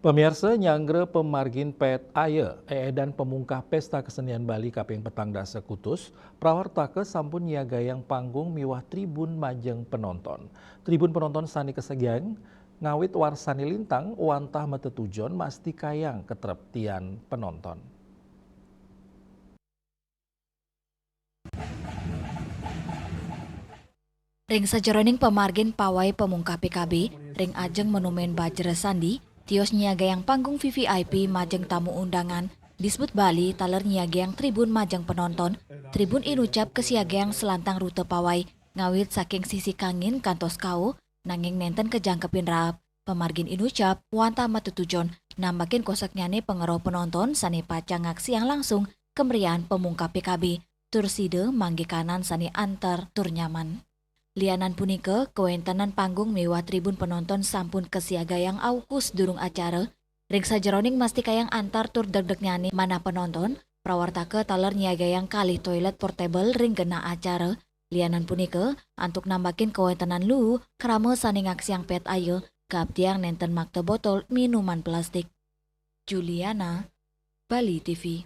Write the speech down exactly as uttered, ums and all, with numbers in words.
Pamiarsa, nyanggra pamargin pét aya, éédan pamungkah Pésta Kesenian Bali kaping petang dasa kutus, prawartaka sampun nyiagayang panggung miwah tribun majeng penonton. Tribun penonton sané kasegang ngawit warsané lintang wantah matetujon mastikayang katreptian penonton. Ring sajeroning pamargin pawai pamungkah P K B, ring ajeng Monumen Bajra Sandi, tios nyiagayang panggung V V I P majeng tamu undangan, Disbud Bali taler nyiagayang tribun majeng penonton. Tribun inucap kasiagayang selantang rute pawai, ngawit saking sisi kangin kantos kauh, nanging nénten kajangkepin raep. Pamargin inucap wantah matetujon nambakin koseknyané pangrauh penonton sané pacang ngaksiang langsung kamrian pamungkah P K B, tur sida manggih kanan sané anter tur nyaman. Lianan punika, kawéntenan panggung miwah tribun penonton sampun kasiagayang aukus durung acara. Ring sajeroning mastikayang antar tur degdegnyané manah penonton, prawartaka taler nyiagayang kalih toilet portable ring genah acara. Lianan punika, antuk nambakin kawéntenan luu, krama sané ngaksiang pét aya, kaaptiang nénten makta botol minuman plastik. Juliana, Bali T V.